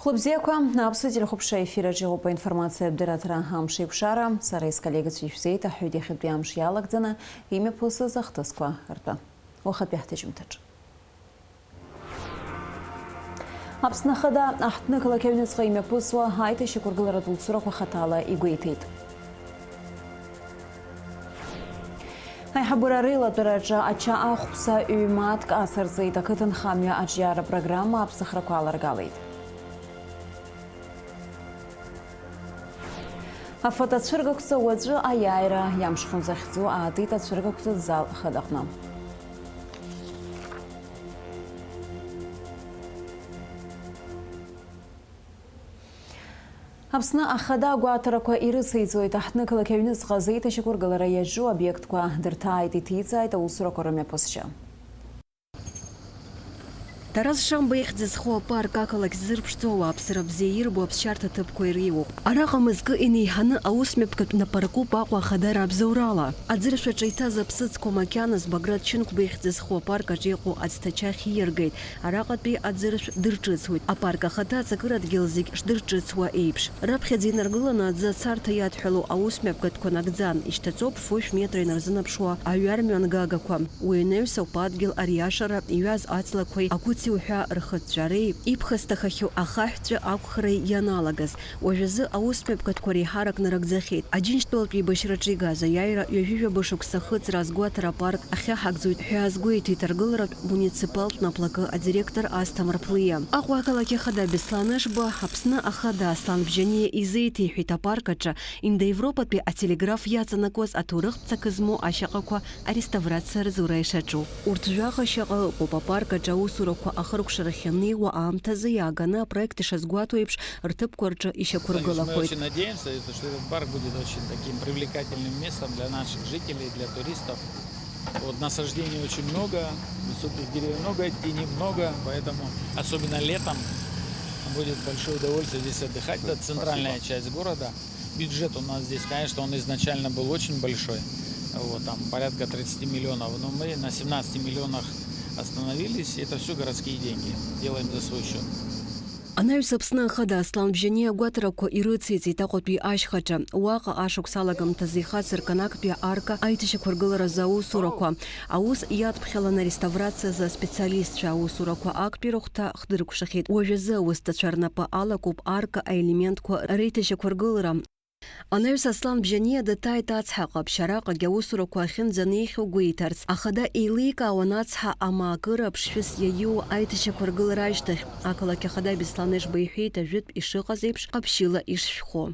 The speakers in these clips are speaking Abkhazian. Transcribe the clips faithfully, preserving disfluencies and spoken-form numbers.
Хәлыбзиақәа, аԥсуа телехәаԥшра ефир аҿы иҟоуп аинформациатә дырраҭара Амш еиқәшара. Сара исколлегацәа ишәзеиҭаҳҳәоит иахьатәи амш иалагӡаны имҩаԥысыз ахҭысқәа ртәы. Уахатәи ҳҭыжьымҭаҿ. Аԥсны Ахада аҳҭнықалақь аҩныҵҟа имҩаԥысуа аиҭашьақәыргыларатә усурақәа хаҭала игәеиҭеит. Аиҳабыра реилатәараҿы ача ахәԥса ҩ-мааҭк асырҵеит, ақыҭанхамҩа аҿиара программа аԥсахрақәа аларгалеит. Афотоцәыргақәҵа уаҵәы аиааира иамшхәын захьӡу аатит ацәыргақәҵатә зал хадаҟны. Аԥсны Ахада агәаҭарақәа ирыцеиҵоит, аҳҭнықалақь аҩныҵҟа азеиҭашьақәыргылара иаҿу обиектқәа дырҭааит, иҭиҵааит аусурақәа рымҩаԥысшьа. Тарас Шамба ихьӡ зху апарк ақалақь ззырԥшӡо, ауааԥсыра бзиа ирбо аԥсшьарҭа ҭыԥқәа иреиуоуп. Араҟа мызкы инеиҳаны аусмҩаԥгатә напаракуп Аҟәа Ахада рабзоурала. Аӡыршәаҿы иҭаз аԥсыӡқәа макьаназ Баграт Чынқәба ихьӡ зху апарк аҿы иҟоу аӡҭача ахь ииаргеит. Араҟатәи аӡыршә дырҿыцуеит, апарк ахада аҵакыра адгьыл зегь шдырҿыцуа еиԥш. Раԥхьаӡа инаргыланы аӡы ацарҭа иадҳәалоу аусмҩаԥгатәқәа нагӡан, ишьҭаҵоуп фышә метра инарзынаԥшуа аҩармҩан гагақәа. Уи анаҩс ауп адгьыл ариашара, иҩаз аҵлақәеи ақәыци уҳәа рхыҵәҵәареи, иԥхасҭахахьоу ахаҳәҵәы ақәхареи ианалагаз. Уажәазы аусмҩаԥгатәқәа реиҳарак нарыгӡахьеит. Аџьынџьтәылатә еибашьраҿы игаз аиааира ҩажәижәаба шықәса ахыҵра азгәаҭара апарк ахьаҳагӡоит ҳәа азгәеиҭеит аргыларатә муниципалтә наплакы адиректор Асҭамыр Ԥлиа. Аҟәа ақалақь ахада Беслан Ешба Аԥсны Ахада Аслан Бжьаниа изеиҭеиҳәеит апарк аҿы Индоевропатәи ателеграф иаҵанакуаз аҭоурыхтә ҵакы змоу ашьаҟақәа ареставрациа рзура ишаҿу. Урҭ жәаха шьаҟа ыҟоуп апарк аҿы аусурақәа ахыркәшарахь ианнеиуа аамҭазы иааганы апроект ишазгәаҭо еиԥш рҭыԥқәа рҿы Конечно, мы ишьақәыргылахоит. Очень надеемся, это, что этот парк будет очень таким привлекательным местом для наших жителей, для туристов. Вот, насаждений очень много, высоких деревьев много, тени много, поэтому особенно летом будет большое удовольствие здесь отдыхать. Это центральная часть города. Бюджет у нас здесь, конечно, он изначально был очень большой. Вот, там порядка тридцати миллионов. Но мы на семнадцати миллионах остановились. Это все городские деньги. Делаем за свой счет. Анаҩс Аԥсны Ахада Аслан Бжьаниа агәаҭарақәа ирыциҵеит Аҟәатәи ашьхаҿы. Уаҟа ашықәс алагамҭазы ихацыркын актәи арка аиҭашьақәыргыларазы аусурақәа. Аус иадԥхьаланы ареставрациазы аспециалистцәа аусурақәа актәи рыхәҭа хдыркәшахьеит. Уажәазы аусҭцәа рнапы алакуп арка аелементқәа реиҭашьақәыргылара. Анаҩс Аслан Бжьаниа дыҭааит ацҳа ҟаԥшь, араҟагь аусурақәа ахьынӡанеихьоу гәеиҭарц. Ахада еиликаауан ацҳа амаакыра аԥшшәыс иаиуа аиҭашьақәыргылара ашьҭахь. Ақалақь ахада Беслан Ешба иҳәеит ажәытә ишыҟаз еиԥш ҟаԥшьыла ишшәхо.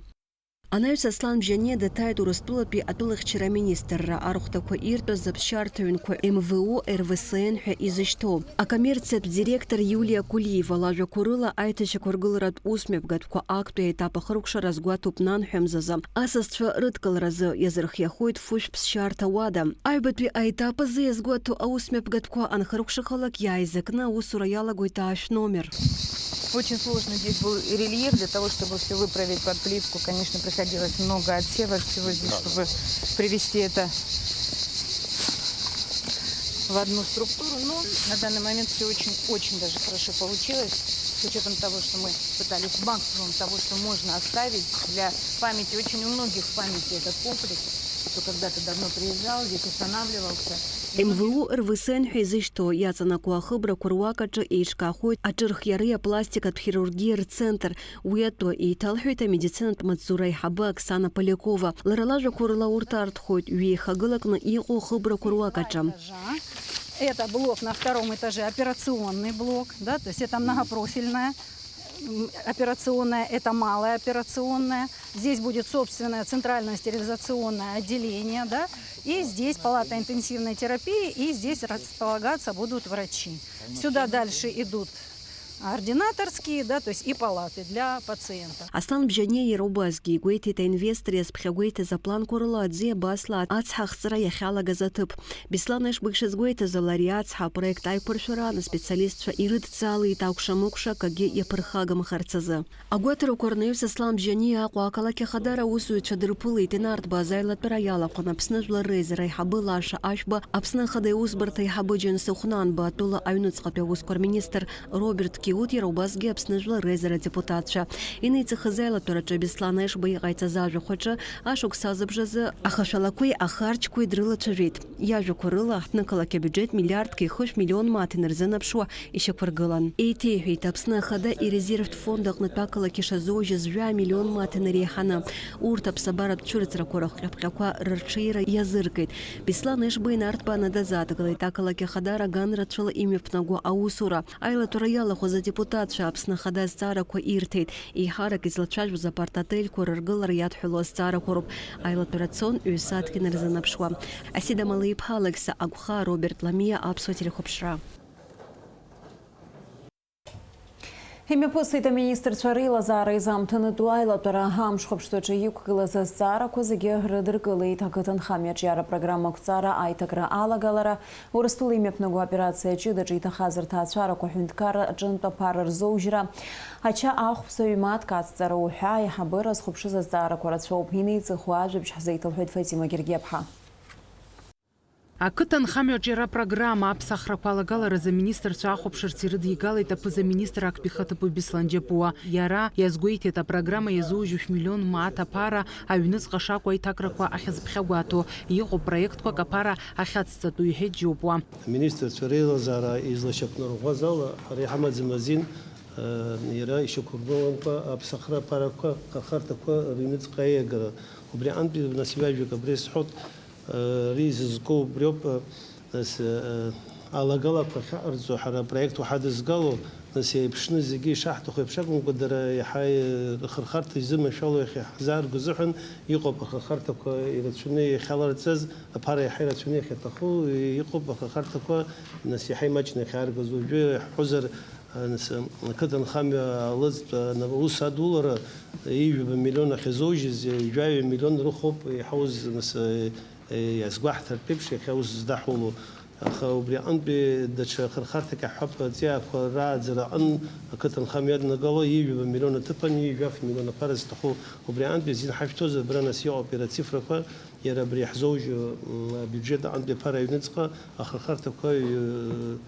Анаҩс Аслан Бжьаниа дыҭааит Урыстәылатәи атәылахьчара аминистрра архәҭақәа иртәыз аԥсшьарҭа ҩнқәа М В У, Р В С Н ҳәа изышьҭоу. Акоммерциатә директор Иулиа Кулиева лажәақәа рыла, аиҭашьақәыргыларатә усмҩаԥгатәқәа актәи аетап ахыркәшара азгәаҭоуп нанҳәа мзазы асасцәа рыдкыларазы иазырхиахоит фышә ԥсшьарҭа уада. Аҩбатәи аетап азы иазгәаҭоу аусмҩаԥгатәқәа анхыркәшахалак, иааизакны аусура иалагоит аашә номер. Очень сложно здесь был рельеф. Для того, чтобы все выправить под плитку, конечно, приходилось много отсевать всего здесь, чтобы привести это в одну структуру. Но на данный момент все очень, очень даже хорошо получилось, с учетом того, что мы пытались максимум того, что можно оставить для памяти. Очень у многих в памяти этот комплекс, кто когда-то давно приезжал, здесь останавливался. М В У Р В С Н ҳәа изышьҭоу иаҵанакуа ахыбрақәа руак аҿы еиҿкаахоит аҿырхиареи апластикатә хирургиеи рцентр. Уи атәы еиҭалҳәеит амедицинатә маҵзура аиҳабы Оксана Полякова. Лара лажәақәа рыла, урҭ арҭхоит ҩеихагылакны иҟоу ахыбрақәа руак аҿы. Это блок на втором этаже, операционный блок, да, то есть это многопрофильная, м, операционная, это малая операционная. Здесь будет собственное центральное стерилизационное отделение, да, и здесь палата интенсивной терапии, и здесь располагаться будут врачи. Сюда дальше идут ординаторские, да, то есть и палаты для пациента. Аслан Бжьаниа иара убасгьы игәеиҭеит аинвестор иазԥхьагәеиҭаз апланқәа рыла аӡи абасла ацҳа ахҵра иахьалагаз аҭыԥ. Беслан Ешба ишазгәеиҭаз ала, ари ацҳа апроект аиқәыршәараан аспециалистцәа ирыдҵаалеит акәша-мыкәша акгьы иаԥырхагамхарц азы. Агәаҭарақәа рнаҩс Аслан Бжьаниа Аҟәа ақалақь ахадара аусзуҩцәа дырԥылеит инарҭбааз аилатәара иалахәын Аԥсны Жәлар Реизара аиҳабы Лаша Ашәба, Аԥсны Ахада Аусбарҭа аиҳабы Џьансыхә Нанба, атәыла аҩныҵҟатәи аусқәа рминистр Роберт Иуҭира убасгьы Аԥсны Жәлар реизара адепутатцәа. Инеиҵыхыз аилатәараҿы Беслан Аишба иҟаиҵаз ажәахә аҿы ашықәс азыбжазы ахашәалақәеи ахарџьқәеи дрылацәажәеит. Иажәақәа рыла, аҳҭнықалақь абиуџьет миллиардк ихышә миллион мааҭ инарзынаԥшуа ишьақәыргылан. Еиҭеиҳәеит, Аԥсны Ахада ирезервтә фонд аҟнытә ақалақь ишазоужьыз жәа миллион мааҭ инареиҳаны. Урҭ аԥсабаратә цәырҵрақәа рахҟьаԥҟьақәа рырҽеира иазыркит. Беслан Ешба инарҭбааны дазааҭгылеит ақалақь ахадара аганрацәала имҩаԥнаго аусура. Аилатәара иалахәыз адепутатцәа Аԥсны Ахада азҵаарақәа ирҭеит. Еиҳарак излацәажәоз апарт отельқәа рыргылара иадҳәалоу азҵаарақәа роуп. Аилатәара цон ҩ-сааҭк инарзынаԥшуа. Асида Малеиԥҳа, Алықьса Агәхаа, Роберт Ламиа, Аԥсуа телехәаԥшра. Имҩаԥысит аминистрцәа реилазаара изамҭанытәу аилатәара. Амшхәаԥштәаҿы иқәгылаз азҵаарақәа зегьы рыдыркылеит. Ақыҭанхамҩа аҿиара программа ақәҵара, аиҭакра алагалара, Урыстәыла имҩаԥнаго аоперациа ҷыдаҿы иҭахаз рҭаацәарақәа аҳәынҭқарра аҿынтә аԥара рзоужьра, ача ахәԥса ҩ-мааҭк ацҵара уҳәа аиҳабыра зхәаԥшыз азҵаарақәа рацәоуп. Инеиҵыху ажәабжь ҳзеиҭалҳәоит Фатима Гергиаԥҳа. Ақыҭанхамҩаҿ иара апрограмма аԥсахрақәа алагаларазы аминистрцәа ахәаԥшырц ирыдигалеит аԥыза-министр актәи ихаҭыԥуаҩ Беслан Џьапуа. Иара иазгәеиҭеит, апрограмма иазужьу шә-миллион мааҭ аԥара аҩныҵҟа шакәу аиҭакрақәа ахьазыԥхьагәаҭоу, иҟоуп проектқәак аԥара ахьацҵатәу, иҳәеит Џьопуа. Аминистрцәа реилазаара излашьақәнарӷәӷәаз ала, ҳара иҳамаӡам азин, э, иара ишьақәыргыламкәа аԥсахра аԥарақәа, ахарҭақәа рыҩныҵҟа аиагара. Убри аҟынтәи нас ҩажәак абри сҳәот, Ари зызку убриоуп, нас, алагалақәа ахьаҟарҵо, ҳара апроект уаҳа дызгало, нас, еиԥшны зегьы ишаҳҭаху еиԥш акәымкәа, дара иаҳа рхырхарҭа изыманшәало иахьа ҳзаарго азыҳәан иҟоуп ахырхарҭақәа ирацәаны иахьаларҵаз, аԥара иаҳа ирацәаны иахьаҭаху иҟоуп ахырхарҭақәа, нас, иаҳа имаҷны иахьааргаз. Уажәы иаҳҳәозар, нас, ақыҭанхамҩа лыҵтә аус адулара ҩажәа миллион ахьазоужьыз, ҩажәа миллион рыхоуп иҳауз, нас, Иазгәаҳҭартә еиԥш, иахьа аус здаҳуло, аха убри аҟынтәи даҽа хырхарҭак иаҳҳәап, аҵиаақәа рааӡара аҟын ақыҭанхамҩа иаднагало ҩажәа миллион аҭыԥан ҩажәа миллион аԥара зҭаху, убри аҟынтәи азин ҳашәҭозар, абра нас иҟоуп иара ацифрақәа, иара абри иаҳзоужьу, м, абиуџьет аҟынтәи аԥара аҩныҵҟа ахырхарҭақәа, ҩ-,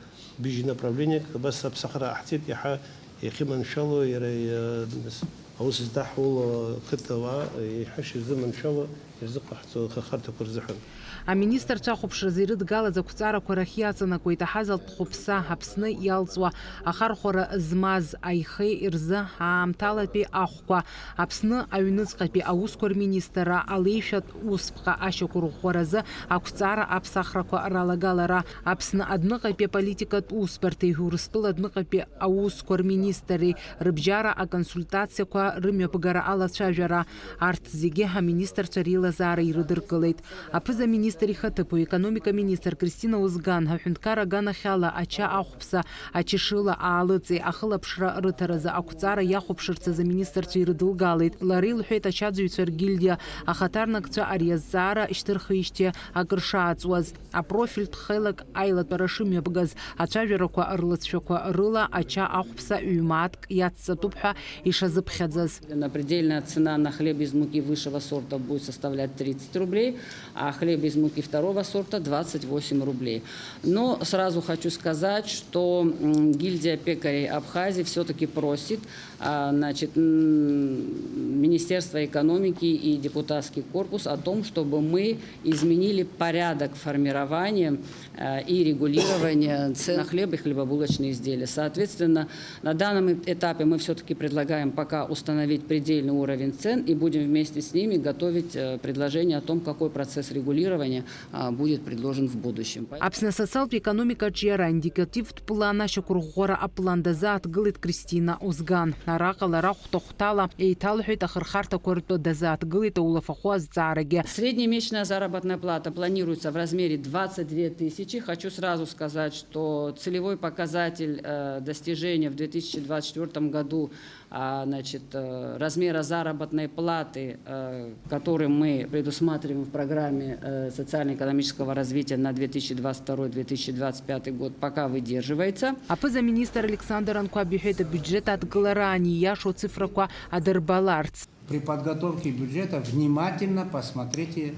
быжь направлениак, абас аԥсахра ҟаҳҵеит, иаҳа иахьыманшәало, иара, иа-, нас, аус здаҳуло ақыҭауаа, еиҳа шырзыманшәало, ирзыҟаҳҵо ахырхарҭақәа рзыҳәан. Аминистрцәа ахәаԥшразы ирыдгалаз ақәҵарақәа рахь иаҵанакуеит аҳазалтә хәыԥса, Аԥсны иалҵуа ахархәара змаз аихеи рзы аамҭалатәи ахәқәа, Аԥсны аҩныҵҟатәи аусқәа рминистрра алеишәатә усԥҟа ашьақәырӷәӷәаразы ақәҵара аԥсахрақәа ралагалара, Аԥсны адәныҟатәи аполитикатә усбарҭеи Урыстәыла адәныҟатәи аусқәа рминистрреи рыбжьара аконсультациақәа рымҩаԥгара алацәажәара, арҭ зегьы аминистрцәа реилазаара ирыдыркылеит. Аԥыза-министр ихаҭыԥуаҩ, аекономика министр Кристина Узган, аҳәынҭқар аганахьала ача ахәԥса, ачашыла аалыҵи ахылаԥшра рыҭаразы ақәҵара иахәаԥшырц азы аминистрцәа ирыдылгалеит. Лара илҳәеит, ачаӡыҩцәа ргильдиа ахаҭарнакцәа ари азҵаара шьҭырхижьҭеи акыр шааҵуаз, апрофильтә хеилак аилатәара шымҩаԥгаз, ацәажәарақәа рлыҵшәақәа рыла ача ахәԥса ҩ-мааҭк иацҵатәуп ҳәа ишазыԥхьаӡаз. Предельная цена на хлеб из муки высшего сорта будет составлять тридцать рублей, а хлеб из муки второго сорта двадцать восемь рублей. Но сразу хочу сказать, что, м, гильдия пекарей Абхазии всё-таки просит, а, значит, м, Министерство экономики и депутатский корпус о том, чтобы мы изменили порядок формирования, э, и регулирования цен на хлеб и хлебобулочные изделия. Соответственно, на данном этапе мы всё-таки предлагаем пока установить предельный уровень цен и будем вместе с ними готовить, э, предложение о том, какой процесс регулирования, а, будет предложен в будущем. Аԥсны асоциалтә економика аҿиара аиндикативтә план ашьақәырӷәӷәара аплан дазааҭгылеит Кристина Узган. Араҟа лара хәҭа-хәҭала еиҭалҳәеит ахырхарҭақәа ртәы дазааҭгылеит аулафахәы азҵаарагьы. Средняя месячная заработная плата планируется в размере двадцать две тысячи. Хочу сразу сказать, что целевой показатель, э, достижения в две тысячи двадцать четвёртом году, а, значит, э, размера заработной платы, э, который мы предусматриваем в программе, э, социально-экономического развития на две тысячи двадцать второй — две тысячи двадцать пятый год, пока выдерживается. Аԥыза-министр Александр Анқәаб иҳәеит, абиуџьет адкылараан ииашоу ацифрақәа адырбаларц. При подготовке бюджета внимательно посмотрите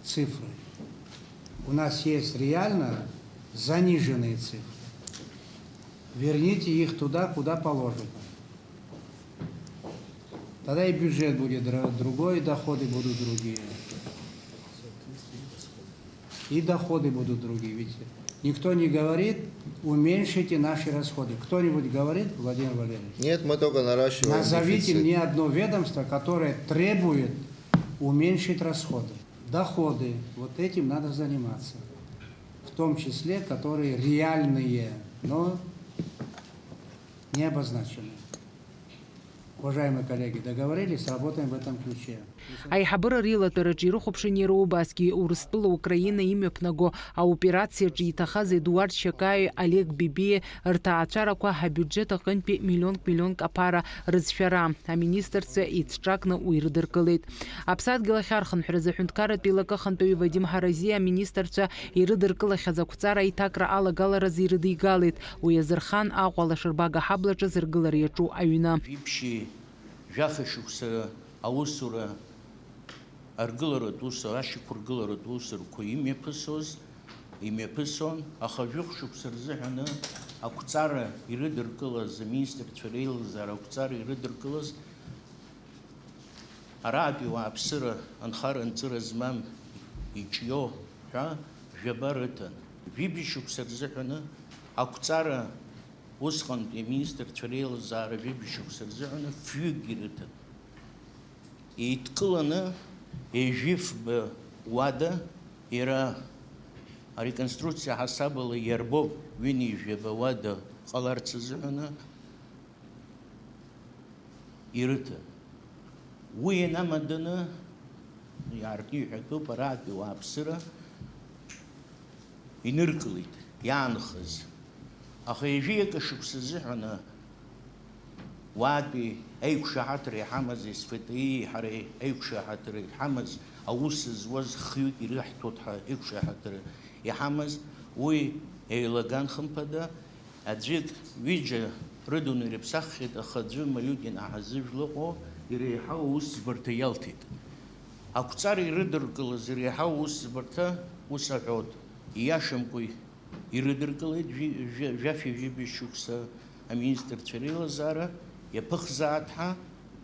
цифры. У нас есть реально заниженные цифры. Верните их туда, куда положено. Тогда и бюджет будет дра- другой, и доходы будут другие. И доходы будут другие. Ведь никто не говорит: «Уменьшите наши расходы». Кто-нибудь говорит, Владимир Валерьевич? Нет, мы только наращиваем Назовите дефицит. Мне одно ведомство, которое требует уменьшить расходы. Доходы, вот этим надо заниматься. В том числе, которые реальные, но не обозначены. Уважаемые коллеги, договорились, работаем в этом ключе. Аиҳабыра реилатәараҿы ирыхәаԥшын иара убасгьы Урыстәыла Украина имҩаԥнаго аоперациаҿы иҭахаз Едуард Шьакаи Олег Бебиа рҭаацәарақәа абиуџьеҭ аҟынтәи миллионк-миллионк аԥара рызшәара аминистрцәа еицҿакны уи рыдыркылеит. Аԥсадгьыл ахь архынҳәразы аҳәынҭқарратә еилакы ахантәаҩы Вадим Ҳаразиа аминистрцәа ирыдыркылахьаз ақәҵара аиҭакра алагаларазы ирыдигалеит. Уи азырхан Аҟәа алашарбага ҳаблаҿы зыргылара иаҿу аҩны. Жәиԥшьи жәаха шықәса аусура аргыларатә ус, ашьақәыргыларатә усурқәа имҩаԥысуаз, имҩаԥысуан, аха жәохә шықәса рзыҳәаны ақәҵара ирыдыркылаз, аминистрцәа реилазаара ақәҵара ирыдыркылаз, араатәи ауааԥсыра анхара-анҵыра змам иҿио ҳәа жәаба рыҭан. Ҩажәи шықәса рзыҳәаны ақәҵара усҟантәи аминистрцәа реилазаара ҩажәи шықәса рзыҳәаны фҩык ирыҭан. Еидкыланы ежәифба уада иара ареконструкциа ҳасабала иарбоуп ҩынҩажәаба уада ҟаларц азыҳәаны ирыҭан. Уи ианамаданы, иаартны иҳәатәуп, араатәи ауааԥсыра иныркылеит иаанхаз. Аха ҩажәи акы шықәса азыҳәаны уаатәи аиқәшаҳаҭра иҳамаз, СВТИ-и ҳареи аиқәшаҳаҭра иҳамаз, аус зуаз хҩык ирыҳҭоит ҳәа аиқәшаҳаҭра иҳамаз, уи еилаган хымԥада, аӡәык, ҩыџьа рыдунеи рыԥсаххьеит, аха аӡәы Малиутин Аҳазыжәлаҟәо иреиҳау аусӡбарҭа иалҭеит. Ақәҵара ирыдыркылаз иреиҳау аусӡбарҭа ус аҳәоит, ииашамкәа ирыдыркылеит, жәи-, жәа-, жәаф ҩажәи шықәса аминистрцәа реилазаара иаԥыхзааит ҳәа,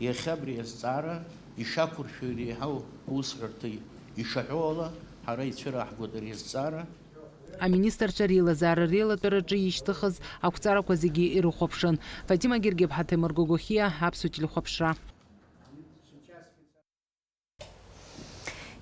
иахьа абри азҵаара ишақәыршәо иреиҳау аусҳәарҭа ишаҳәо ала, ҳара ицәыраҳгоит ари азҵаара. Аминистрцәа реилазаара реилатәараҿы ишьҭыхыз ақәҵарақәа зегьы ирыхәаԥшын. Фатима Гергиаԥҳа, Ҭемыр Гогохиа, Аԥсуа телехәаԥшра.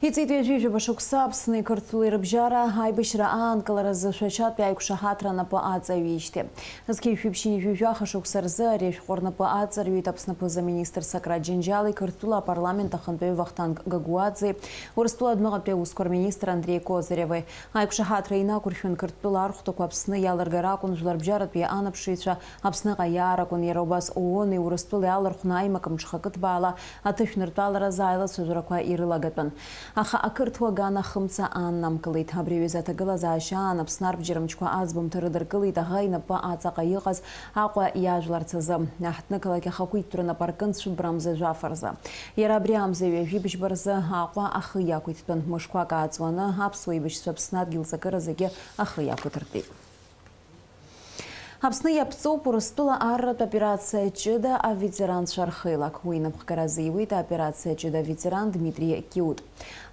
Иҵегьтәи ҩажәижәаба шықәса Аԥсни Қырҭтәылеи рыбжьара аибашьра аанкыларазы Шәачатәи аиқәшаҳаҭра анапы аҵаҩижьҭеи. Зқьи жәшәи ԥшьынҩажәи жәаха шықәса рзы ари ашәҟәы рнапы аҵарҩит Аԥсны аԥыза-министр Сократ Џьынџьали, Қырҭтәыла апарламент ахантәаҩы Вахтанг Гагәуаӡе, Урыстәыла адәныҟатәи аусқәа рминистр Андреи Козыревеи. Аиқәшаҳаҭра инақәыршәан Қырҭтәыла архәҭақәа Аԥсны иалыргара акәын жәларбжьаратәи анапшыҩцәа Аԥсныҟа иааракәын, иара убас ООН-и Урыстәыла иалархәны аимак-мҿхакы ҭбаала аҭышәныртәаларазы аилацәажәарақәа ирылагатәын. Аха ақырҭуа аган ахымца ааннамкылеит. Абри аҩыза аҭагылазаашьа аан Аԥсны арбџьармчқәа аӡбамҭа рыдыркылеит аӷа инапы аҵаҟа иҟаз Аҟәа иажәларц азы. Аҳҭнықалақь ахақәиҭтәра нап аркын цәыббра амза жәаф рзы. Иара абри амза ҩажәи быжьба рзы Аҟәа ахы иақәиҭтәын. Мышқәак ааҵуаны аԥсуа еибашьцәа Аԥсны адгьыл ҵакыра зегьы ахы иақәиҭыртәеит. Аԥсны иаԥҵоуп Урыстәыла арратә операциа ҷыда аветеранцәа рхеилак. Уи инапхгара азиуеит аоперациа ҷыда аветеран Дмитри Киут.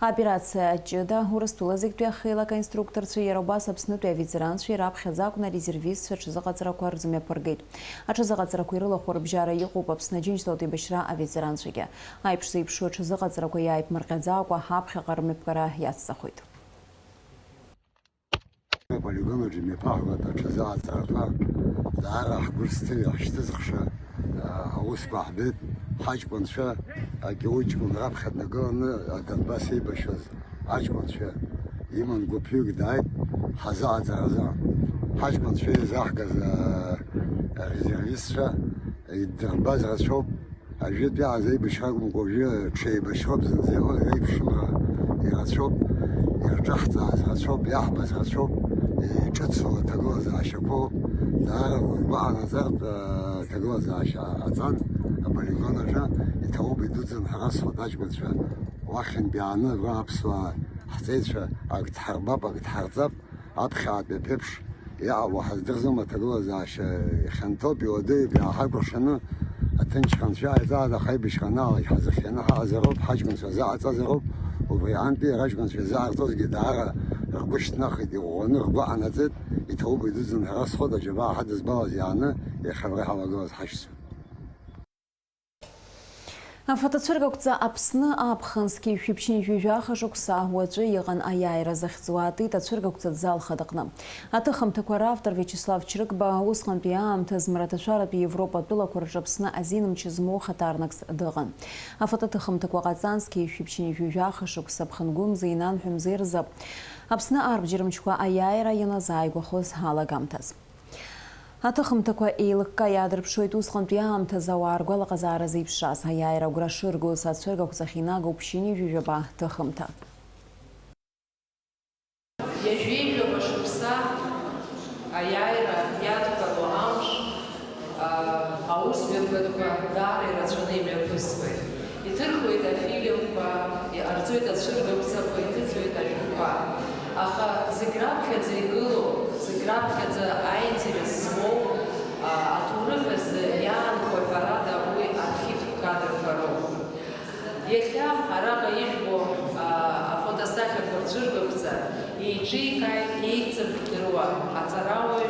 Аоперациа ҷыда Урыстәыла зегьтәи ахеилак аинструкторцәеи иара убас Аԥснытәи аветеранцәеи раԥхьаӡа акәны арезервистцәа аҽазыҟаҵарақәа рзымҩаԥыргеит. Аҽазыҟаҵарақәа ирылахәу рыбжьара иҟоуп Аԥсны Аџьынџьтәылатә еибашьра аветеранцәагьы. Аиԥш зеиԥшу аҽазыҟаҵарақәа иааиԥмырҟьаӡакәа аԥхьаҟа рмҩаԥгара иацҵахоит. Аполигон аҿы имҩаԥаҳгоит аҽазыҟаҵарақәа, даара ҳгәы рзҭыҩ, ҳшьҭызхша, а, аусқәа ҳбеит. Ҳаҷкәынцәа акьоуҷкәын раԥхьа днагыланы, а, Донбасс еибашьуаз аҷкәынцәа иман гәыԥҩык дааит ҳазыҟаҵаразы. Ҳаҷкәынцәа еизаҳгаз, а, арезервистцәа иддырбаз рацәоуп. Ажәытә иааз аибашьра акәымкәа, уажәы ҽеибашьроуп, зынӡа иҟоу реиԥшымра ирацәоуп, ирҿаҳҵааз рацәоуп, иаҳбаз рацәоуп, иҿыцу аҭагылазаашьақәоуп. Даара угәаҟанаҵартә, а, аҭагылазаашьа ҟаҵан аполигон аҿы, иҭабуп, идуӡӡан ҳарасуа аҷкәынцәа. Уахьынтә иааны абра аԥсуаа ҳҵеицәа ак дҳарбап, ак дҳарҵап, аԥхьаатәи аԥеиԥш Иаауа ҳаздырӡом аҭагылазаашьа, ихьанҭоуп, иуадаҩуп, иааҳакәыршаны аҭынчра анцәа иааиҵаада ҳаибашьра анаалак ҳазыхианы ҳаҟазароуп, ҳаҷкәынцәа рзы ҟаҵазароуп, убри аҟынтәи раҷкәынцәа изааҟарҵозгьы даара ргәы шьҭнахит, иӷәӷәаны ргәы ҟанаҵеит, иҭабуп идуӡӡан ҳара схоит аџьабаа ҳадызбалаз иааны иахьа абра ҳалагылаз ҳашьцәа. Афотоцәыргақәҵа Аԥсны аԥхын зқьи жәшәи ԥшьынҩажәи жәаха шықәса уаҵәы иҟан аиааира захьӡу аатит ацәыргақәҵатә зал хадаҟны. Аҭыхымҭақәа равтор Виачеслав Чрыгба усҟантәи аамҭаз мраҭашәаратәи Европа атәылақәа рҿы Аԥсны азин мчы змоу хаҭарнакс дыҟан. Афотоҭыхымҭақәа ҟаҵан зқьи жәшәи ԥшьынҩажәи жәаха шықәса ԥхынгәымзеи нанҳәымзеи рзы Аԥсны арбџьар мчқәа аиааира ианазааигәахоз алагамҭаз. Аҭыхымҭақәа еилыкка иаадырԥшуеит усҟантәи аамҭазы ауаа ргәалаҟазаара зеиԥшраз, аиааира агәра шыргоз ацәыргақәҵахь инагоуп ԥшьынҩажәи жәаба ҭыхымҭа. Ҩажәи жәаба шықәса аиааира иадҳәалоу амш, аа, аус мҩаԥгатәқәа даара ирацәаны имҩаԥысуеит. Иҭырхуеит афильмқәа, иҟарҵоит ацәыргақәҵақәа, иҭыҵуеит ашәҟәқәа. Аха зегь раԥхьаӡа игылоу, зегь раԥхьаӡа аинтерес змоу, а, аҭоурых азы иаанхо ҳәарада уи архивтә кадрқәа роуп. Иахьа араҟа ижәбо, а, афотосахьақәа рцәыргақәҵа еиҿикааит еицырхьыруа аҵарауаҩ,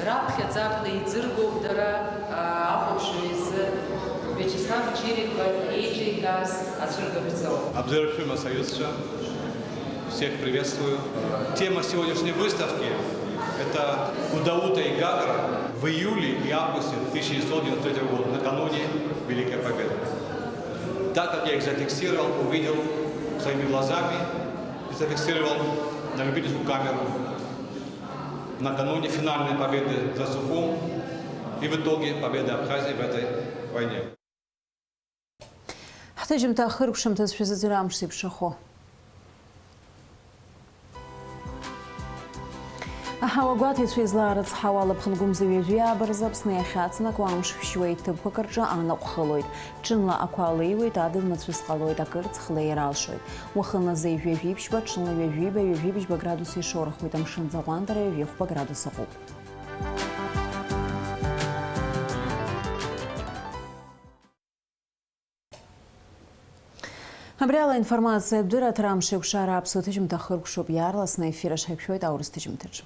раԥхьаӡа акәны иӡыргоуп дара, аа, ахәаԥшҩы изы Виачеслав Чирикба еиҿикааз ацәыргақәҵоуп. Обзор фильма «Союзцәа». Всех приветствую. Тема сегодняшней выставки — это Гудаута и Гагра в июле и августе тысяча девятьсот девяносто третьего года, накануне Великой Победы. Так как я их зафиксировал, увидел своими глазами и зафиксировал на любительскую камеру, накануне финальной победы за Сухум и в итоге победы Абхазии в этой войне. Ҳҭыжьымҭа ахыркәшамҭаз шәазыӡырҩ амш зеиԥшрахо. Аҳауа гәаҭеицәа излаарыцҳауа алаԥхынгәымза ҩажәи ааба рзы Аԥсны иахьаҵанакуа амш шәшьуа иҭыԥқәак рҿы анаҟә хылоит. Ҽынла ақәа леиуеит, адын мацәыс ҟалоит, акырцх леир алшоит. Уахынла зеижә ҩажәи ԥшьба, ҽынла ҩажәиба, ҩажәи быжьба градус ишоурахоит, амшын аӡы аҟәандара ҩажәи хәба градус аҟоуп. Абри ала аинформациатә дырраҭара амш еиқәшара аԥсуа ҭыжьымҭа хыркәшоуп, иаарласны аефир аҿы ҳаиқәшәоит аурыс ҭыжьымҭаҿы.